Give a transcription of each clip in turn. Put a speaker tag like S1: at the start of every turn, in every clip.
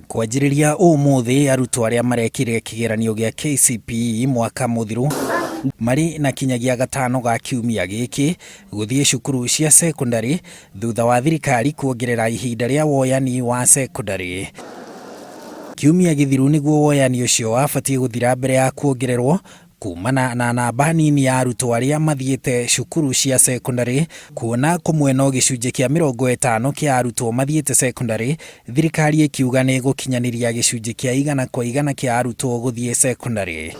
S1: Kwanjĩrĩria ũmũthĩ arutwo arĩa marekire kĩgeranio gĩa KCPE mwaka mũthiru marĩ na kinyagia gatano ga kiumia gĩkĩ gũthiĩ cukuru cia sekondarĩ thutha wa thirikari kuongerera ihinda rĩa woyani wa sekondarĩ. Kiumia gĩthiru nĩguo woyani ũcio wabatiĩ gũthira mbere ya kuongererwo kumana na namba nini ya arutwo arĩa mathiĩte cukuru cia sekondarĩ kuona kũmwe no gĩcunjĩ kĩa 50 kĩa arutwo mathiĩte sekondarĩ, thirikari ĩkiuga nĩ ĩgũkinyanĩria gĩcunjĩ kĩa 100% kĩa arutwo gũthiĩ sekondarĩ.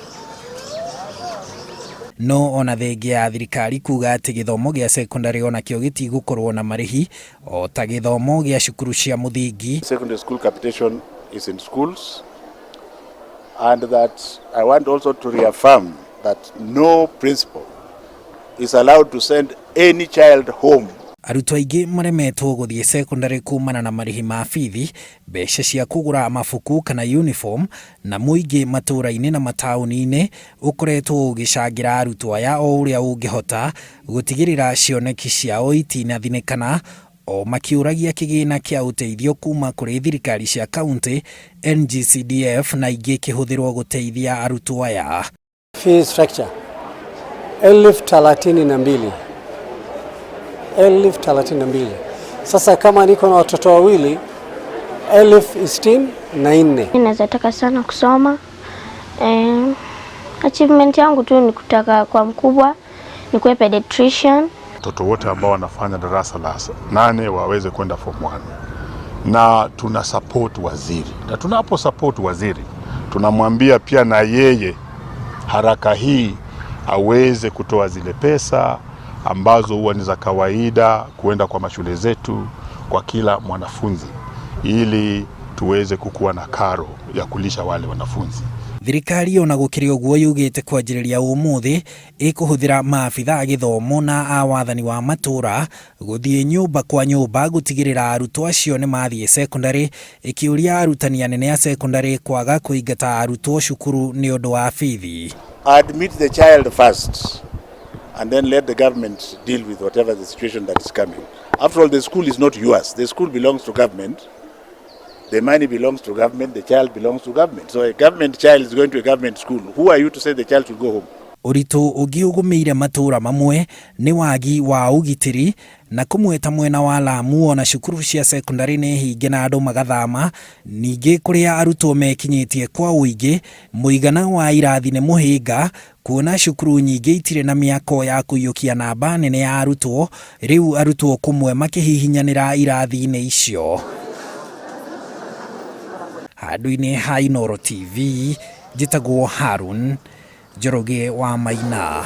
S1: No ona thengia ya thirikari kuga atĩ gĩthomo gĩa sekondarĩ onakĩo gĩtigũkorwo na marĩhi o ta gĩthomo gĩa cukuru cia mũthingi.
S2: Secondary school capitation is in schools and that I want also to reaffirm that no principal is allowed to send any child home.
S1: Arutwo aingĩ maremetwo gũthiĩ sekondarĩ kumana na marĩhi ma bithi, mbeca cia kũgũra mabuku kana uniform, na mũingĩ matũũra-inĩ na mataũni-inĩ ũkoretwo ũgĩcangĩra arutwo aya o ũrĩa ũngĩhota gũtigĩrĩra cioneki ciao itinathinĩkana o makĩũragia kĩgĩna kĩa ũteithio kuma kũrĩ thirikari cia kauntĩ, NGCDF na ingĩ kĩhũthĩrwo gũteithia arutwo aya.
S3: Fee structure 32,000, 32,000. Sasa kama niko na watoto wawili, 64,000.
S4: Naweza taka sana kusoma. Achievement yangu tu ni kutaka kwa mkubwa nikuwe pediatrician.
S2: Watoto wote ambao wanafanya darasa la 8 waweze kwenda form 1, na tuna support waziri, na tunapo support waziri tunamwambia pia na yeye haraka hii aweze kutoa zile pesa ambazo huwa ni za kawaida kuenda kwa mashule zetu kwa kila mwanafunzi ili tuweze kukuwa na karo ya kulisha wale wanafunzi.
S1: Thirikari ona gũkĩrĩ ũguo yugĩte kwanjĩrĩria ũmũthĩ ĩkũhũthĩra maabitha a gĩthomo na a wathani wa matũũra gũthiĩ nyũmba kwa nyũmba gũtigĩrĩra arutwo acio nĩ mathiĩ sekondarĩ, ĩkĩũria arutani anene a sekondarĩ kwaga kũingata arutwo cukuru nĩ ũndũ wa bithi.
S2: Admit the child first and then let the government deal with whatever the situation that is coming. After all, the school is not yours. The school belongs to government. The money belongs to government. The child belongs to government. So a government child is going to a government school. Who are you to say the child should go home?
S1: Ũritũ ũngĩ ũgũmĩire matũũra mamwe nĩ wagi wa ũgitĩri na kũmwe ta mwena wa Lamu ona cukuru cia sekondarĩ nĩ hinge na andũ magathama. Ningĩ kũrĩa arutwo mekinyĩtie kwa ũingĩ, mũigana wa irathi nĩ mũhĩnga kuona cukuru nyingĩ itirĩ na mĩako ya kũiyũkia namba nene ya arutwo, rĩu arutwo kũmwe makĩhihinyanĩra irathi-inĩ icio. Handũ-inĩ ha Inooro TV, njĩtagwo Harun Njoroge wa Maina.